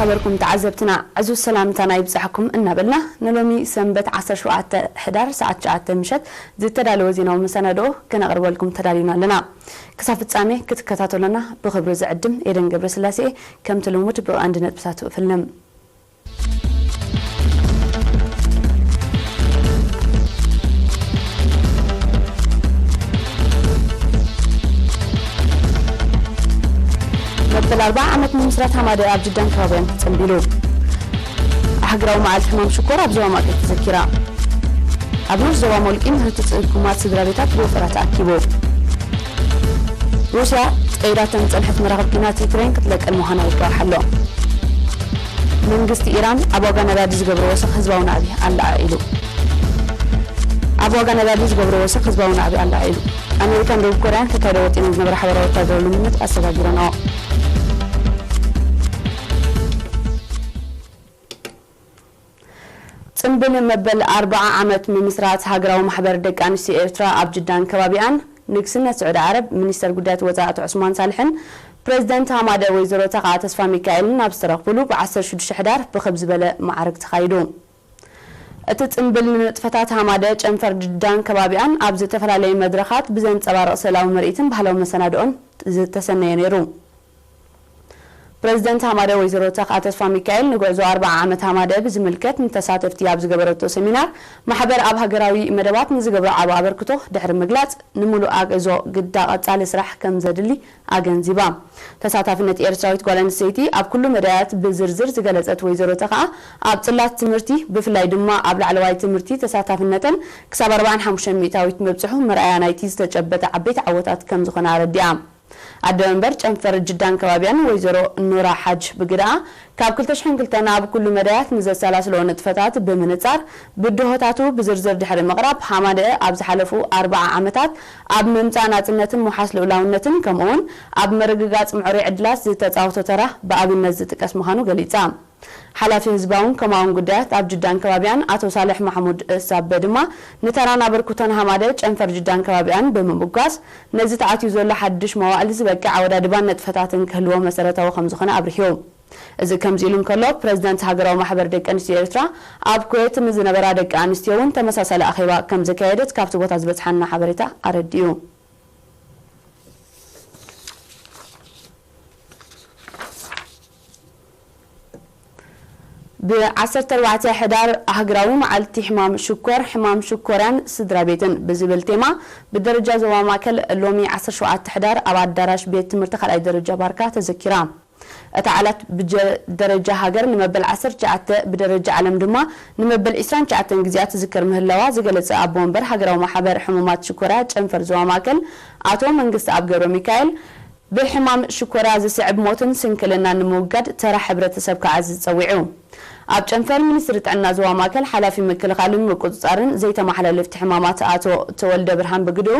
ነበርኩም ተዓዘብትና ዕዙዝ ሰላምታና ይብጻሕኩም እናበልና፣ ንሎሚ ሰንበት ዓሰርተ ሸውዓተ ሕዳር ሰዓት ትሽዓተ ምሸት ዝተዳለወ ዜናዊ መሰናድኦ ከነቕርበልኩም ተዳሊና ኣለና። ክሳብ ፍጻሜ ክትከታተሉና ብኽብሪ ዝዕድም ኤደን ገብረስላሴ። ከምቲ ልሙድ ብቐንዲ ነጥብታቱ እፍልም። መበል ኣርብዓ ዓመት ምምስራት ሃማደ ኣብ ጅዳን ከባቢያን ተጸንቢሉ። ኣህግራዊ መዓልቲ ሕማም ሽኮር ኣብ ዞባ ማእከል ተዘኪራ። ኣብ ኑር ዞባ ሞልቂ ምህርቲ ጽጉማት ስድራ ቤታት ብወፈራ ተኣኪቡ። ሩስያ ቀይዳተን ዝጸንሐት መራኽብ ኲናት ዩክሬን ክትለቀል ምዃና ይጓሕ ኣሎ። መንግስቲ ኢራን ኣብ ዋጋ ነዳዲ ዝገብሮ ወሰኽ ህዝባዊ ናዕቢ ኣለዓዒሉ። ኣብ ዋጋ ነዳዲ ዝገብሮ ወሰኽ ህዝባዊ ናዕቢ ኣለዓዒሉ። ኣሜሪካን ደቡብ ኮርያን ከካይዶ ወጢነን ዝነበረ ሓበራዊ ወታደራዊ ልምምድ ኣሰጋጊረንኦ። ጽምብል መበል ኣርብዓ ዓመት ምምስራት ሃገራዊ ማሕበር ደቂ ኣንስትዮ ኤርትራ ኣብ ጅዳን ከባቢኣን ንግስነት ስዑዲ ዓረብ ሚኒስተር ጉዳያት ወጻኢ ኣቶ ዑስማን ሳልሕን ፕሬዝደንት ሃማደ ወይዘሮ ተኽኣ ተስፋ ሚካኤልን ኣብ ዝተረኽብሉ ብ ዓሰርተ ሽዱሽተ ሕዳር ብኽብ ዝበለ መዓርግ ተኻይዱ። እቲ ጽምብል ንንጥፈታት ሃማደ ጨንፈር ጅዳን ከባቢኣን ኣብ ዝተፈላለየ መድረኻት ብዘንጸባርቕ ስእላዊ ምርኢትን ባህላዊ መሰናድኦን ዝተሰነየ ነይሩ። ፕሬዝደንት ሃማደ ወይዘሮ ተኽኣ ተስፋ ሚካኤል ንጉዕዞ ኣርብዓ ዓመት ሃማደ ብዝምልከት ንተሳተፍቲ ኣብ ዝገበረቶ ሰሚናር፣ ማሕበር ኣብ ሃገራዊ መደባት ንዝገብሮ ዓቢ ኣበርክቶ ድሕሪ ምግላጽ፣ ንምሉእ ኣግእዞ ግዳ ቀጻሊ ስራሕ ከም ዘድሊ ኣገንዚባ። ተሳታፍነት ኤርትራዊት ጓል ኣንስተይቲ ኣብ ኩሉ መዳያት ብዝርዝር ዝገለጸት ወይዘሮ ተኽኣ፣ ኣብ ጽላት ትምህርቲ፣ ብፍላይ ድማ ኣብ ላዕለዋይ ትምህርቲ ተሳታፍነተን ክሳብ ኣርባዓን ሓሙሽተን ሚእታዊት ምብጽሑ መርኣያ ናይቲ ዝተጨበጠ ዓበይቲ ዓወታት ከም ዝኾነ ኣረዲኣ። ኣደ መንበር ጨንፈር ጅዳን ከባቢያን ወይዘሮ ኑራ ሓጅ ብግደኣ፣ ካብ ክልተ ሽሕን ክልተን ኣብ ኩሉ መዳያት ንዘሰላስሎ ንጥፈታት ብምንጻር፣ ብድሆታቱ ብዝርዝር ድሕሪ ምቕራብ፣ ሃማደ ኣብ ዝሓለፉ ኣርብዓ ዓመታት ኣብ ምምጻእ ናጽነትን ምውሓስ ልኡላውነትን፣ ከምኡ'ውን ኣብ ምርግጋጽ ምዕሩይ ዕድላት ዝተጻወቶ ተራ ብኣብነት ዝጥቀስ ምዃኑ ገሊጻ። ሓላፊ ህዝባውን ኮማውን ጉዳያት ኣብ ጅዳን ከባቢያን ኣቶ ሳልሕ ማሕሙድ ሳበ ድማ፣ ንተራን ኣበርክቶን ሃማደ ጨንፈር ጅዳን ከባቢያን ብምምጓስ፣ ነዚ ተኣትዩ ዘሎ ሓድሽ መዋእል ዝበቅዕ ኣወዳድባን ንጥፈታትን ክህልዎ መሰረታዊ ከም ዝኾነ ኣብሪሁ። እዚ ከምዚ ኢሉ እንከሎ፣ ፕረዚደንት ሃገራዊ ማሕበር ደቂ ኣንስትዮ ኤርትራ ኣብ ኩዌት ንዝነበራ ደቂ ኣንስትዮ እውን ተመሳሳሊ ኣኼባ ከም ዘካየደት ካብቲ ቦታ ዝበጽሓና ሓበሬታ ኣረዲኡ። ብ ዓሰርተ ኣርባዕተ ሕዳር ኣህግራዊ መዓልቲ ሕማም ሽኮር፣ ሕማም ሽኮርያን ስድራ ቤትን ብዝብል ቴማ ብደረጃ ዞባ ማእከል ሎሚ ዓሰርተ ሸውዓተ ሕዳር ኣብ ኣዳራሽ ቤት ትምህርቲ ካልኣይ ደረጃ ባርካ ተዘኪራ። እታ ዕለት ብጀ-፣ ደረጃ ሃገር ንመበል ዓሰርተ ትሽዓተ፣ ብደረጃ ዓለም ድማ ንመበል ዕስራን ትሽዓተን ግዜያት ትዝከር ምህላዋ ዝገለጸ ኣቦ ወንበር ሃገራዊ ማሕበር ሕሙማት ሽኮርያ ጨንፈር ዞባ ማእከል ኣቶ መንግስተኣብ ገብረ ሚካኤል፣ ብሕማም ሽኮርያ ዝስዕብ ሞትን ስንክልናን ንምውጋድ ተራ ሕብረተሰብ ክዓዝዝ ጸዊዑ። ኣብ ጨንፈር ሚኒስትሪ ጥዕና ዞባ ማእከል ሓላፊ ምክልኻልን ምቁጽጻርን ዘይተመሓላለፍቲ ሕማማት ኣቶ ተወልደ ብርሃን ብግድኡ፣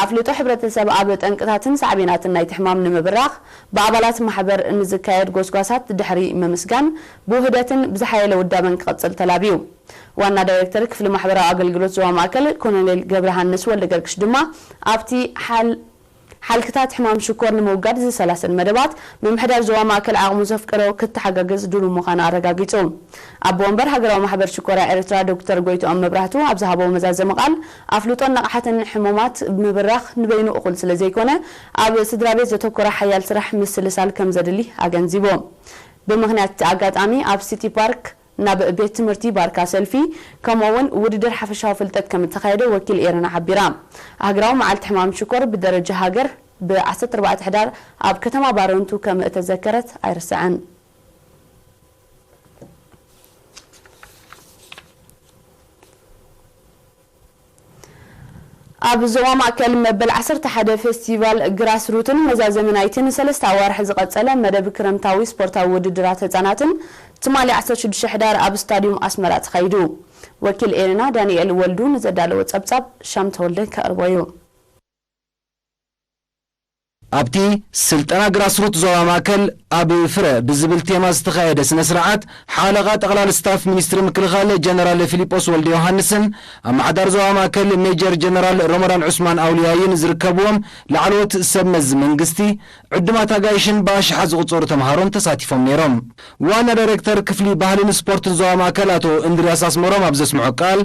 ኣፍልጦ ሕብረተሰብ ኣብ ጠንቅታትን ሳዕቤናትን ናይቲ ሕማም ንምብራኽ ብኣባላት ማሕበር ንዝካየድ ጎስጓሳት ድሕሪ ምምስጋን፣ ብውህደትን ብዝሓየለ ውዳበን ክቕጽል ተላብዩ። ዋና ዳይሬክተር ክፍሊ ማሕበራዊ ኣገልግሎት ዞባ ማእከል ኮሎኔል ገብረሃንስ ወልደገርግሽ ድማ ኣብቲ ሓል-፣ ሓልክታት ሕማም ሽኮር ንምውጋድ ዝሰላሰል መደባት ምምሕዳር ዞባ ማእከል ዓቕሙ ዘፍቀዶ ክተሓጋገዝ ድሉው ምዃኑ ኣረጋጊጹ። ኣቦ ወንበር ሃገራዊ ማሕበር ሽኮርያ ኤርትራ ዶክተር ጎይትኦም መብራህቱ ኣብ ዝሃቦ መዛዘሚ ቃል፣ ኣፍልጦን ንቕሓትን ሕሙማት ምብራኽ ንበይኑ እኹል ስለ ዘይኮነ፣ ኣብ ስድራ ቤት ዘተኮረ ሓያል ስራሕ ምስልሳል ከም ዘድሊ ኣገንዚቡ። ብምኽንያት እቲ ኣጋጣሚ ኣብ ሲቲ ፓርክ ናብ ቤት ትምህርቲ ባርካ ሰልፊ፣ ከምኡ እውን ውድድር ሓፈሻዊ ፍልጠት ከም እተኻየደ ወኪል ኤረና ሓቢራ። ኣህግራዊ መዓልቲ ሕማም ሽኮር ብደረጃ ሃገር ብ ዓሰርተ ኣርባዕተ ሕዳር ኣብ ከተማ ባረንቱ ከም እተዘከረት ኣይርሳዕን። ኣብ ዞባ ማእከል መበል ዓሰርተ ሓደ ፌስቲቫል ግራስ ሩትን መዛዘሚ ናይቲ ንሰለስተ ኣዋርሕ ዝቐጸለ መደብ ክረምታዊ ስፖርታዊ ውድድራት ህጻናትን ትማሊ ዓሰርተ ሽዱሽተ ሕዳር ኣብ ስታድዩም ኣስመራ ተኻይዱ። ወኪል ኤረና ዳንኤል ወልዱ ንዘዳለዎ ጸብጻብ ሻም ተወልደ ከቕርቦ እዩ። ኣብቲ ስልጠና ግራስሩት ዞባ ማእከል ኣብ ፍረ ብዝብል ቴማ ዝተኻየደ ስነ ስርዓት፣ ሓለቓ ጠቕላሊ ስታፍ ሚኒስትሪ ምክልኻል ጀነራል ፊሊጶስ ወልደ ዮሃንስን ኣመሓዳሪ ዞባ ማእከል ሜጀር ጀነራል ሮመዳን ዑስማን ኣውልያይን ዝርከብዎም ላዕለዎት ሰብ መዚ መንግስቲ፣ ዕዱማት ኣጋይሽን ብኣሽሓት ዝቑጸሩ ተምሃሮን ተሳቲፎም ነይሮም። ዋና ዳይሬክተር ክፍሊ ባህልን ስፖርትን ዞባ ማእከል ኣቶ እንድርያስ ኣስመሮም ኣብ ዘስምዖ ቃል፣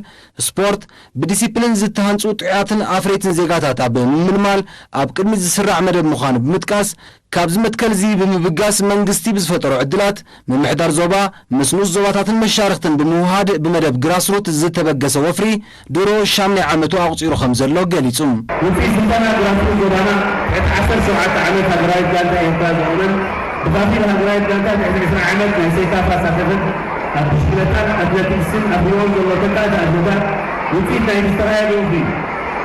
ስፖርት ብዲሲፕሊን ዝተሃንጹ ጥዑያትን ኣፍረይትን ዜጋታት ኣብ ምምልማል ኣብ ቅድሚት ዝስራዕ መደብ ምዃኑ ብምጥቃስ፣ ካብዚ መትከል እዚ ብምብጋስ መንግስቲ ብዝፈጠሮ ዕድላት ምምሕዳር ዞባ ምስ ንኡስ ዞባታትን መሻርኽትን ብምውሃድ ብመደብ ግራስሩት ዝተበገሰ ወፍሪ ድሮ ሻምናይ ዓመቱ ኣቑጺሩ ከም ዘሎ ገሊጹ። ውፅኢት ስልጠና ግራስሩት ዞባና ትሕቲ ዓሰርተ ሸውዓተ ዓመት ሃገራዊት ጋንታ ኤርትራ ዝኾነን ብኸፊል ሃገራዊት ጋንታ ትሕቲ ዕስራ ዓመት ናይ ሴካፋ ሳተፈት ኣብ ብሽክለታን ኣትለቲክስን ኣፍሪዎም ዘሎ ተካእቲ ኣትለታት ውፅኢት ናይ ዝተኻየደ ወፍሪ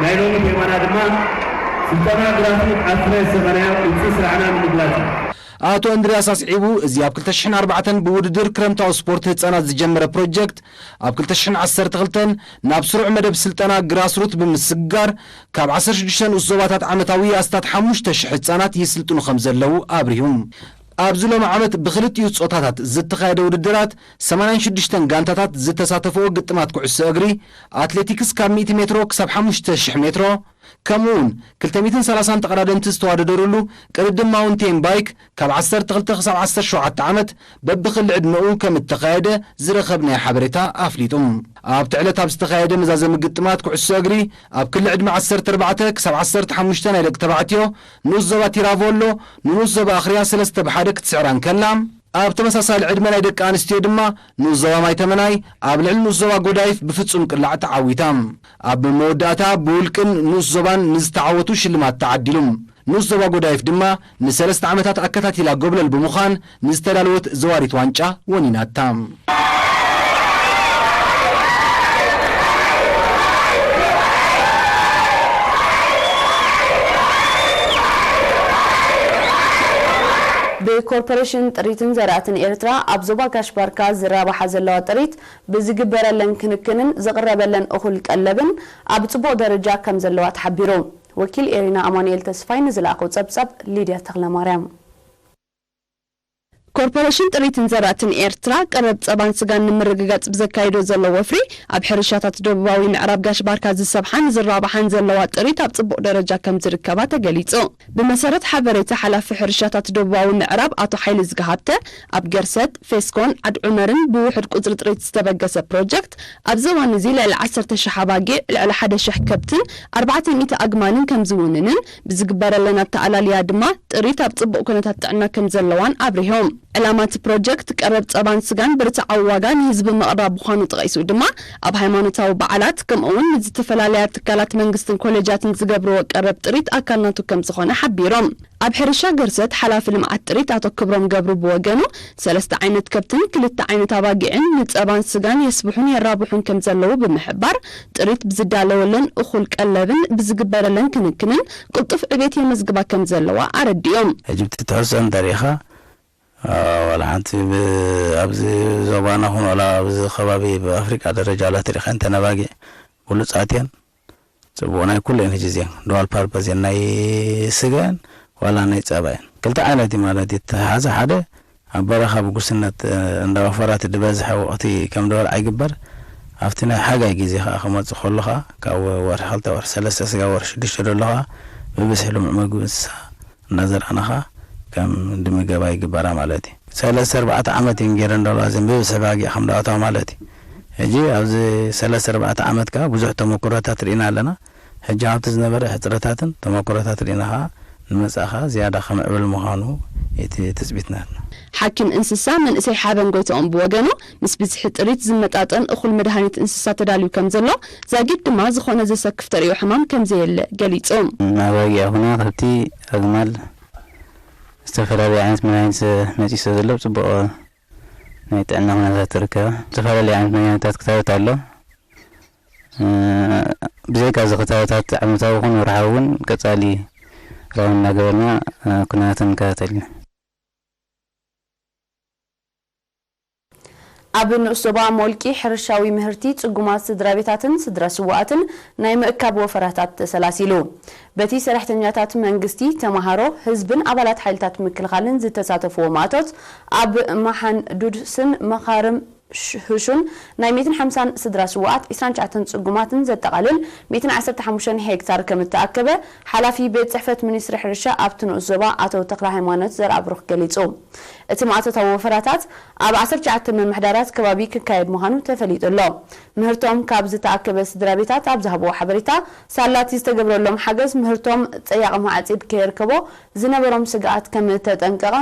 ናይ ሎሚ ቴማና ድማ ስልጠና ግራስሩት ኣብ ፍረ ሰመናያ ውፅኢት ስራሕና ንምግላፅ እዩ። ኣቶ እንድርያስ ኣስዒቡ፣ እዚ ኣብ ክልተ ሽሕን ኣርባዕተን ብውድድር ክረምታዊ ስፖርት ህጻናት ዝጀመረ ፕሮጀክት፣ ኣብ ክልተ ሽሕን ዓሰርተ ክልተን ናብ ስሩዕ መደብ ስልጠና ግራስሩት ብምስግጋር፣ ካብ ዓሰርተ ሽዱሽተ ንኡስ ዞባታት ዓመታዊ ኣስታት ሓሙሽተ ሽሕ ህጻናት ይስልጥኑ ከም ዘለዉ ኣብሪሁ። ኣብዚ ሎሚ ዓመት ብክልቲኡ ጾታታት ዝተኻየደ ውድድራት፣ ሰማንያን ሽዱሽተን ጋንታታት ዝተሳተፍኦ ግጥማት ኩዕሶ እግሪ፣ ኣትሌቲክስ ካብ ሚእቲ ሜትሮ ክሳብ ሓሙሽተ ሽሕ ሜትሮ፣ ከምኡ እውን ክልተ ሚእትን ሰላሳን ተቐዳደምቲ ዝተዋደደሩሉ ቅድድም ማውንቴን ባይክ ካብ ዓሰርተ ክልተ ክሳብ ዓሰርተ ሸውዓተ ዓመት በብኽሊ ዕድመኡ ከም እተኻየደ ዝረኸብናዮ ሓበሬታ ኣፍሊጡ። ኣብቲ ዕለት ኣብ ዝተኻየደ መዛዘሚ ግጥማት ኩዕሶ እግሪ ኣብ ክሊ ዕድመ ዓሰርተ ኣርባዕተ ክሳብ ዓሰርተ ሓሙሽተ ናይ ደቂ ተባዕትዮ ንኡስ ዞባ ቲራቮሎ ንንኡስ ዞባ ኣኽርያ ሰለስተ ብ ሓደ ክትስዕራ እንከላ፣ ኣብ ተመሳሳሊ ዕድመ ናይ ደቂ ኣንስትዮ ድማ ንኡስ ዞባ ማይ ተመናይ ኣብ ልዕሊ ንኡስ ዞባ ጎዳይፍ ብፍጹም ቅላዕ ተዓዊታ። ኣብ መወዳእታ ብውልቅን ንኡስ ዞባን ንዝተዓወቱ ሽልማት ተዓዲሉ። ንኡስ ዞባ ጎዳይፍ ድማ ንሰለስተ ዓመታት ኣከታቲላ ጎብለል ብምዃን ንዝተዳለወት ዘዋሪት ዋንጫ ወኒናታ። ብኮርፖሬሽን ጥሪትን ዘራእትን ኤርትራ ኣብ ዞባ ጋሽ ባርካ ዝራባሓ ዘለዋ ጥሪት ብዝግበረለን ክንክንን ዝቕረበለን እኹል ቀለብን ኣብ ጽቡቕ ደረጃ ከም ዘለዋ ተሓቢሩ። ወኪል ኤሪና ኣማኑኤል ተስፋይ ንዝለኣኾ ጸብጻብ ሊድያ ተኽለማርያም። ኮርፖሬሽን ጥሪትን ዘራእትን ኤርትራ ቀረብ ጸባን ስጋን ንምርግጋጽ ብዘካይዶ ዘሎ ወፍሪ ኣብ ሕርሻታት ደቡባዊ ምዕራብ ጋሽ ባርካ ዝሰብሓን ዝራባሓን ዘለዋ ጥሪት ኣብ ጽቡቕ ደረጃ ከም ዝርከባ ተገሊጹ። ብመሰረት ሓበሬታ ሓላፊ ሕርሻታት ደቡባዊ ምዕራብ ኣቶ ሓይሊ ዝገሃብተ፣ ኣብ ገርሰት፣ ፌስኮን ዓድ ዑመርን ብውሑድ ቁጽሪ ጥሪት ዝተበገሰ ፕሮጀክት ኣብዚ እዋን እዚ ልዕሊ ዓሰርተ ሽሕ ኣባጊዕ፣ ልዕሊ ሓደ ሽሕ ከብትን ኣርባዕተ ሚእቲ ኣግማልን ከም ዝውንንን ብዝግበረለን ኣተኣላልያ ድማ ጥሪት ኣብ ጽቡቕ ኩነታት ጥዕና ከም ዘለዋን ኣብሪሆም። ዕላማ እቲ ፕሮጀክት ቀረብ ጸባን ስጋን ብርትዓዊ ዋጋ ንህዝቢ ምቕራብ ምዃኑ ጠቒሱ ድማ ኣብ ሃይማኖታዊ በዓላት ከምኡ እውን ንዝተፈላለያ ትካላት መንግስትን ኮሌጃትን ዝገብርዎ ቀረብ ጥሪት ኣካል ናቱ ከም ዝኾነ ሓቢሮም። ኣብ ሕርሻ ገርሰት ሓላፊ ልምዓት ጥሪት ኣቶ ክብሮም ገብሩ ብወገኑ ሰለስተ ዓይነት ከብትን ክልተ ዓይነት ኣባጊዕን ንጸባን ስጋን የስብሑን የራብሑን ከም ዘለዉ ብምሕባር ጥሪት ብዝዳለወለን እኹል ቀለብን ብዝግበረለን ክንክንን ቅልጡፍ ዕቤት የመዝግባ ከም ዘለዋ ኣረዲኦም። ሕጂ እቲ ትሕዝቶ እንተሪኢኻ፣ አ፣ ዋላ ሓንቲ ብ-፣ ኣብዚ ዞባና ኹን ዋላ ኣብዚ ከባቢ ብኣፍሪቃ ደረጃ ዋላ ትሪኢኻ እንተ ነባጊዕ ብሉጻት እየን። ጽቡቕ ናይ ኩሉ እየን። ሕጂ እዚአን ዱዋል ፐርፐዝ እየን፣ ናይ ስጋ እየን ዋላ ናይ ጸባ እየን። ክልተ ዓይነት እዩ ማለት እዩ። እቲ ሓዘ ሓደ ኣብ በረኻ ብጉስነት፣ እ፣ እንዳወፈራት ድበዝሐ ወቕቲ ከም ደበልዓ ይግበር። ኣብቲ ናይ ሓጋይ ግዜ ኸኣ ክመጽእ ከሎ ኸኣ ካብ ወርሒ ክልተ፣ ወርሒ ሰለስተ፣ ስጋብ ወርሒ ሽዱሽተ ደሎ ኸኣ ብብዝሒ ልሙዕ መግቢ እንስሳ እናዘራእና ኸኣ ከም ድምገባ ይግበራ ማለት እዩ። ሰለስተ ኣርባዕተ ዓመት እየን ገይረን ደለዋ እዘን ብብዝሒ ባጊዕ ከም ደኣተዋ ማለት እዩ። ሕጂ ኣብዚ ሰለስተ ኣርባዕተ ዓመት ከኣ ብዙሕ ተመኩሮታት ርኢና ኣለና። ሕጂ ኣብቲ ዝነበረ ሕጽረታትን ተመኩሮታት ርኢና ኸኣ ንመጻኢ ኸኣ ዝያዳ ክምዕብል ምዃኑ እቲ ትጽቢት ናትና። ሓኪም እንስሳ መንእሰይ ሓበን ጎይትኦም ብወገኑ፣ ምስ ብዝሒ ጥሪት ዝመጣጠን እኹል መድሃኒት እንስሳ ተዳልዩ ከም ዘሎ፣ ዛጊድ ድማ ዝኾነ ዘሰክፍ ተርእዮ ሕማም ከም ዘየለ ገሊጹ። ኣባጊዕ ይኹና ከብቲ፣ ኣግማል፣ ዝተፈላለዩ ዓይነት መድሃኒት መጺኡ ስለ ዘሎ፣ ጽቡቕ ናይ ጥዕና ኩነታት ትርከብ። ዝተፈላለዩ ዓይነት መድሃኒታት ክታበት ኣሎ። እ፣ ብዘይካ እዚ ክታበታት ዓመታዊ ይኹን ወርሓዊ እውን ቀጻሊ ራውን እናገበርና፣ እ፣ ኩነታተን ንከታተል ኢና። ኣብ ንኡስ ዞባ ሞልቂ ሕርሻዊ ምህርቲ ጽጉማት ስድራ ቤታትን ስድራ ስውኣትን ናይ ምእካብ ወፈራታት ተሰላሲሉ። በቲ ሰራሕተኛታት መንግስቲ፣ ተማሃሮ፣ ህዝብን ኣባላት ሓይልታት ምክልኻልን ዝተሳተፍዎ ማእቶት፣ ኣብ መሓን ዱድስን መኻርም ሽ-፣ ህሹን ናይ ሚእትን ሓምሳን ስድራ ስውኣት፣ ዒስራን ትሽዓተን ጽጉማትን ዘጠቓልል ሚእትን ዓሰርተ ሓሙሽተን ሄክታር ከም እተኣከበ ሓላፊ ቤት ጽሕፈት ሚኒስትሪ ሕርሻ ኣብቲ ንኡስ ዞባ ኣቶ ተኽለ ሃይማኖት ዘርኣብሩኽ ገሊጹ። እቲ ማእቶታዊ ወፈራታት ኣብ ዓሰርተ ትሽዓተ ምምሕዳራት ከባቢ ክካየድ ምዃኑ ተፈሊጡ ኣሎ። ምህርቶም ካብ ዝተኣከበ ስድራ ቤታት ኣብ ዝሃብዎ ሓበሬታ፣ ሳላቲ ዝተገብረሎም ሓገዝ ምህርቶም ጸያቒ ማዕጺድ ከየርከቦ ዝነበሮም ስግኣት ከም እተጠንቀቐ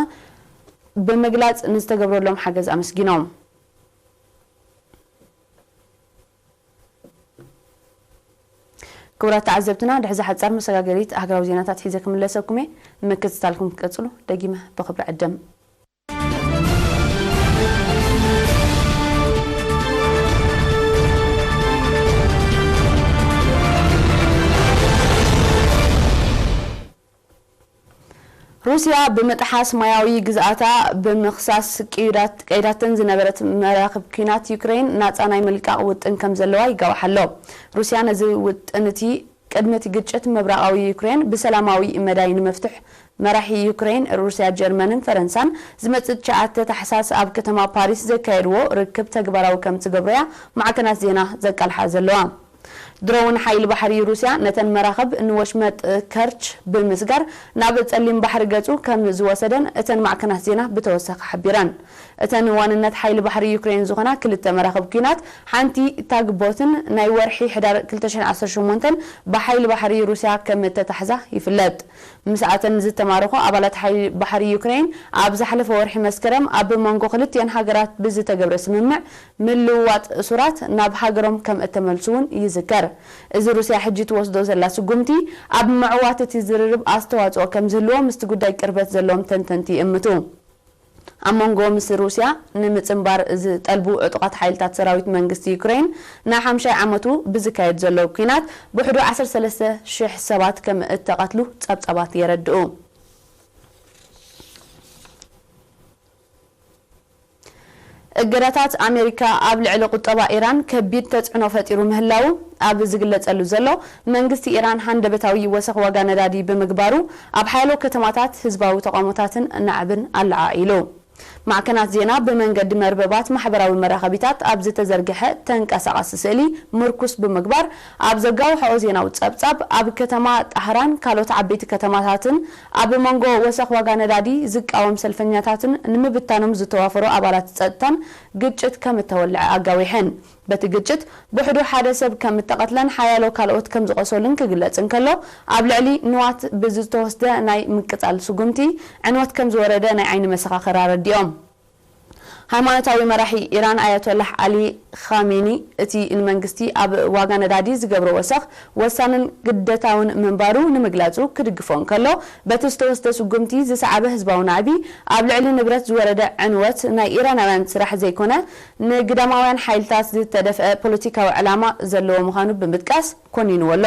ብምግላጽ ንዝተገብረሎም ሓገዝ ኣመስጊኖም። ክቡራት ተዓዘብትና፣ ድሕዚ ሓጻር መሰጋገሪት ሃገራዊ ዜናታት ሒዘ ክምለሰኩም እየ። ምክትታልኩም ክትቀጽሉ ደጊመ ብኽብሪ ዕድም። ሩስያ ብምጥሓስ ማያዊ ግዝኣታ ብምኽሳስ ቅዩዳት-፣ ቀይዳተን ዝነበረት መራኽብ ኲናት ዩክሬን ናጻ ናይ ምልቃቕ ውጥን ከም ዘለዋ ይጋዋሕ ኣሎ። ሩስያ ነዚ ውጥን እቲ ቅድሚ እቲ ግጭት ምብራቓዊ ዩክሬን ብሰላማዊ መዳይ ንምፍትሕ መራሒ ዩክሬን፣ ሩስያ፣ ጀርመንን ፈረንሳን ዝመጽእ ትሽዓተ ታሕሳስ ኣብ ከተማ ፓሪስ ዘካየድዎ ርክብ ተግባራዊ ከም ትገብሮ'ያ ማዕከናት ዜና ዘቃልሓ ዘለዋ። ድሮን ሓይሊ ባሕሪ ሩስያ ነተን መራኽብ ንወሽመጥ ከርች ብምስጋር ናብ ጸሊም ባሕሪ ገጹ ከም ዝወሰደን እተን ማዕከናት ዜና ብተወሳኺ ሓቢረን። እተን ዋንነት ሓይሊ ባሕሪ ዩክሬን ዝኾና ክልተ መራኽብ ኲናት፣ ሓንቲ ታግቦትን ናይ ወርሒ ሕዳር ክልተ ሽሕን ዓሰርተ ሸሞንተን ብሓይሊ ባሕሪ ሩስያ ከም እተታሕዛ ይፍለጥ። ምስኣተን ዝተማረኹ ኣባላት ሓይሊ ባሕሪ ዩክሬን ኣብ ዝሓለፈ ወርሒ መስከረም ኣብ መንጎ ክልቲኤን ሃገራት ብዝተገብረ ስምምዕ ምልውዋጥ እሱራት ናብ ሃገሮም ከም እተመልሱ እውን ይዝከር። እዚ ሩስያ ሕጂ ትወስዶ ዘላ ስጉምቲ ኣብ ምዕዋት እቲ ዝርርብ ኣስተዋጽኦ ከም ዝህልዎ ምስቲ ጉዳይ ቅርበት ዘለዎም ተንተንቲ ይእምቱ። ኣብ መንጎ ምስ ሩስያ ንምጽንባር ዝጠልቡ ዕጡቓት ሓይልታት ሰራዊት መንግስቲ ዩክሬን ንሓምሻይ ዓመቱ ብዝካየድ ዘሎ ኲናት ብውሕዱ ዓሰርተ ሰለስተ ሽሕ ሰባት ከም እተቐትሉ ጸብጻባት የረድኡ። እገዳታት ኣሜሪካ ኣብ ልዕሊ ቁጠባ ኢራን ከቢድ ተጽዕኖ ፈጢሩ ምህላዉ ኣብ ዝግለጸሉ ዘሎ፣ መንግስቲ ኢራን ሃንደበታዊ ወሰኽ ዋጋ ነዳዲ ብምግባሩ፣ ኣብ ሓያሎ ከተማታት ህዝባዊ ተቓውሞታትን ናዕብን ኣለዓዒሉ። ማዕከናት ዜና ብመንገዲ መርበባት ማሕበራዊ መራኸቢታት ኣብ ዝተዘርግሐ ተንቀሳቓሲ ስእሊ ምርኩስ ብምግባር፣ ኣብ ዘጋውሐኦ ዜናዊ ጸብጻብ፣ ኣብ ከተማ ጣህራን ካልኦት ዓበይቲ ከተማታትን ኣብ መንጎ ወሰኽ ዋጋ ነዳዲ ዝቃወም ሰልፈኛታትን ንምብታኖም ዝተዋፈሩ ኣባላት ጸጥታን ግጭት ከም እተወልዐ ኣጋዊሐን። በቲ ግጭት ብውሕዱ ሓደ ሰብ ከም እተቐትለን ሓያሎ ካልኦት ከም ዝቖሰሉን ክግለጽ እንከሎ፣ ኣብ ልዕሊ ንዋት ብዝተወስደ ናይ ምቅጻል ስጉምቲ ዕንወት ከም ዝወረደ ናይ ዓይኒ መሰኻኽር ኣረዲኦም። ሃይማኖታዊ መራሒ ኢራን ኣያቶላህ ዓሊ ኻሜኒ፣ እቲ ንመንግስቲ ኣብ ዋጋ ነዳዲ ዝገብሮ ወሰኽ ወሳንን ግደታውን ምንባሩ ንምግላጹ ክድግፎ እንከሎ፣ በቲ ዝተወስደ ስጉምቲ ዝሰዓበ ህዝባዊ ናዕቢ፣ ኣብ ልዕሊ ንብረት ዝወረደ ዕንወት ናይ ኢራናውያን ስራሕ ዘይኮነ፣ ንግዳማውያን ሓይልታት ዝተደፍአ ፖለቲካዊ ዕላማ ዘለዎ ምዃኑ ብምጥቃስ ኮኒንዎ ኣሎ።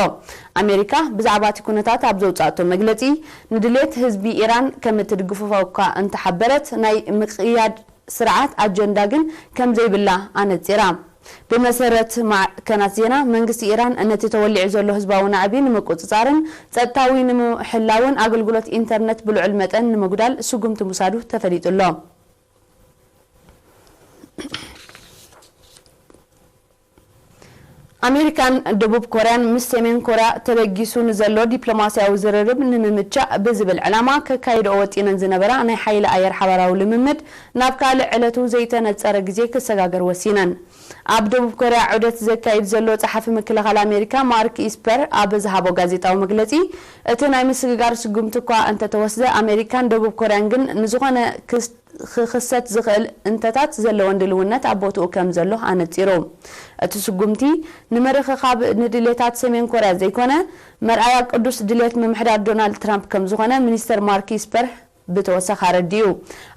ኣሜሪካ ብዛዕባ እቲ ኩነታት ኣብ ዘውጻእቶ መግለጺ፣ ንድሌት ህዝቢ ኢራን ከም እትድግፎ እኳ እንተሓበረት፣ ናይ ምቕያድ ስርዓት ኣጀንዳ ግን ከም ዘይብላ ኣነጺራ። ብመሰረት ማዕከናት ዜና፣ መንግስቲ ኢራን ነቲ ተወሊዑ ዘሎ ህዝባዊ ናዕቢ ንምቁጽጻርን ጸጥታዊ ንምሕላውን ኣገልግሎት ኢንተርነት ብልዑል መጠን ንምጉዳል ስጉምቲ ምውሳዱ ተፈሊጡ ኣሎ። ኣሜሪካን ደቡብ ኮርያን ምስ ሰሜን ኮርያ ተበጊሱ ንዘሎ ዲፕሎማስያዊ ዝርርብ ንምምቻእ ብዝብል ዕላማ ከካይድኦ ወጢነን ዝነበራ ናይ ሓይሊ ኣየር ሓባራዊ ልምምድ ናብ ካልእ ዕለቱ ዘይተነጸረ ግዜ ክሰጋገር ወሲነን። ኣብ ደቡብ ኮርያ ዑደት ዘካይድ ዘሎ ጸሓፊ ምክልኻል ኣሜሪካ ማርክ ኢስፐር ኣብ ዝሃቦ ጋዜጣዊ መግለጺ፣ እቲ ናይ ምስግጋር ስጉምቲ እኳ እንተተወስደ፣ ኣሜሪካን ደቡብ ኮርያን ግን ንዝኾነ ክስ-፣ ክኽሰት ዝኽእል እንተታት ዘለወን ድልውነት ኣብ ቦትኡ ከም ዘሎ ኣነጺሩ። እቲ ስጉምቲ ንምርኽኻብ ንድሌታት ሰሜን ኮርያ ዘይኮነ፣ መርኣያ ቅዱስ ድሌት ምምሕዳር ዶናልድ ትራምፕ ከም ዝኾነ ሚኒስተር ማርክ ኢስፐር ብተወሳኺ ኣረዲኡ።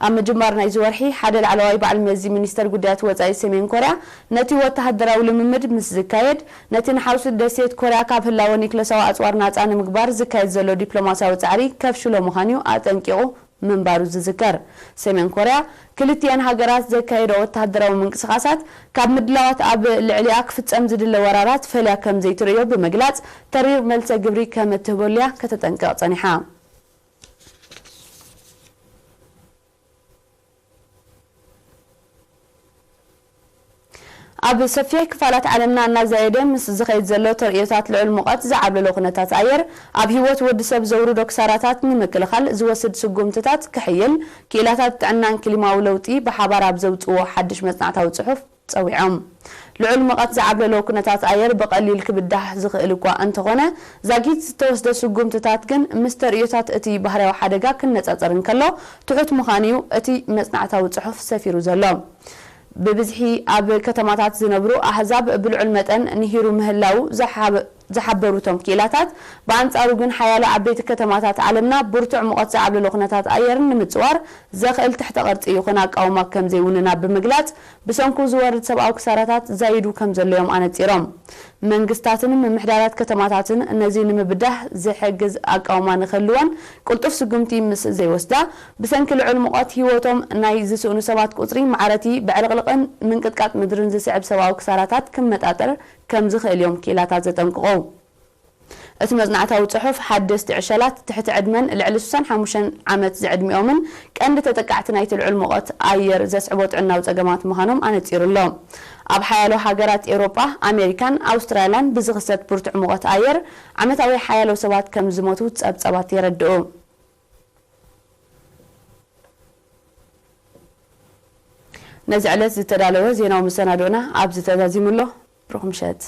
ኣብ ምጅማር ናይዚ ወርሒ፣ ሓደ ላዕለዋይ በዓል መዚ ሚኒስተር ጉዳያት ወጻኢ ሰሜን ኮርያ፣ ነቲ ወተሃደራዊ ልምምድ ምስ ዝካየድ፣ ነቲ ንሓውሲ ደሴት ኮርያ ካብ ህላወ ኒክለሳዊ ኣጽዋር ናጻ ንምግባር ዝካየድ ዘሎ ዲፕሎማስያዊ ጻዕሪ ከፍሽሎ ምዃኑ'ዩ ኣጠንቂቑ ምንባሩ ዝዝከር። ሰሜን ኮርያ ክልቲኤን ሃገራት ዘካየዶ ወተሃደራዊ ምንቅስቓሳት ካብ ምድላዋት ኣብ ልዕሊኣ ክፍጸም ዝድለ ወራራት ፈልያ ከም ዘይትርእዮ ብምግላጽ፣ ተሪር መልሰ ግብሪ ከም እትህበሉ'ያ ከተጠንቅቕ ጸኒሓ። ኣብ ሰፊሕ ክፋላት ዓለምና እናዛየደ ምስ ዝኸይድ ዘሎ ተርእዮታት ልዑል ሙቐት ዝዓብለሎ ኩነታት ኣየር፣ ኣብ ህይወት ወዲ ሰብ ዘውርዶ ክሳራታት ንምክልኻል ዝወስድ ስጉምትታት ክሕይል፣ ክኢላታት ጥዕናን ክሊማዊ ለውጢ ብሓባር ኣብ ዘውጽዎ ሓድሽ መጽናዕታዊ ጽሑፍ ጸዊዖም። ልዑል ሙቐት ዝዓብለሎ ኩነታት ኣየር ብቐሊል ክብዳህ ዝኽእል እኳ እንተኾነ፣ ዛጊት ዝተወስደ ስጉምትታት ግን ምስ ተርእዮታት እቲ ባህርያዊ ሓደጋ ክነጻጸር እንከሎ ትሑት ምዃኑ'ዩ እቲ መጽናዕታዊ ጽሑፍ ሰፊሩ ዘሎ። ብብዝሒ ኣብ ከተማታት ዝነብሩ ኣህዛብ ብልዑል መጠን ንሂሩ ምህላዉ ዝሓበ-፣ ዝሓበሩ እቶም ክኢላታት፣ ብኣንጻሩ ግን ሓያሎ ዓበይቲ ከተማታት ዓለምና ብርቱዕ ሙቐት ዝዓብለሎ ኩነታት ኣየር ንምጽዋር ዘኽእል ትሕተ ቅርጺ ይኹን ኣቃውማ ከም ዘይውንና ብምግላጽ፣ ብሰንኩ ዝወርድ ሰብኣዊ ክሳራታት ዛይዱ ከም ዘሎ እዮም ኣነጺሮም። መንግስታትን ምምሕዳራት ከተማታትን ነዚ ንምብዳህ ዝሕግዝ ኣቃውማ ንክህልወን ቅልጡፍ ስጉምቲ ምስ ዘይወስዳ፣ ብሰንኪ ልዑል ሙቐት ህይወቶም ናይ ዝስእኑ ሰባት ቁጽሪ ማዕረቲ ብዕልቕልቕን ምንቅጥቃጥ ምድርን ዝስዕብ ሰብኣዊ ክሳራታት ክመጣጠር ከም ዝኽእል እዮም ክኢላታት ዘጠንቅቑ። እቲ መጽናዕታዊ ጽሑፍ፣ ሓደስቲ ዕሸላት ትሕቲ ዕድመን ልዕሊ ስሳን ሓሙሽተን ዓመት ዝዕድሚኦምን ቀንዲ ተጠቃዕቲ ናይቲ ልዑል ሙቐት ኣየር ዘስዕቦ ጥዕናዊ ጸገማት ምዃኖም ኣነጺሩ ኣሎ። ኣብ ሓያሎ ሃገራት ኤውሮጳ፣ ኣሜሪካን ኣውስትራልያን ብዝኽሰት ብርቱዕ ሙቐት ኣየር ዓመታዊ ሓያሎ ሰባት ከም ዝሞቱ ጸብጻባት የረድኡ። ነዚ ዕለት ዝተዳለወ ዜናዊ መሰናዶና ኣብዚ ተዛዚሙ ኣሎ። ብሩኽ ምሸት።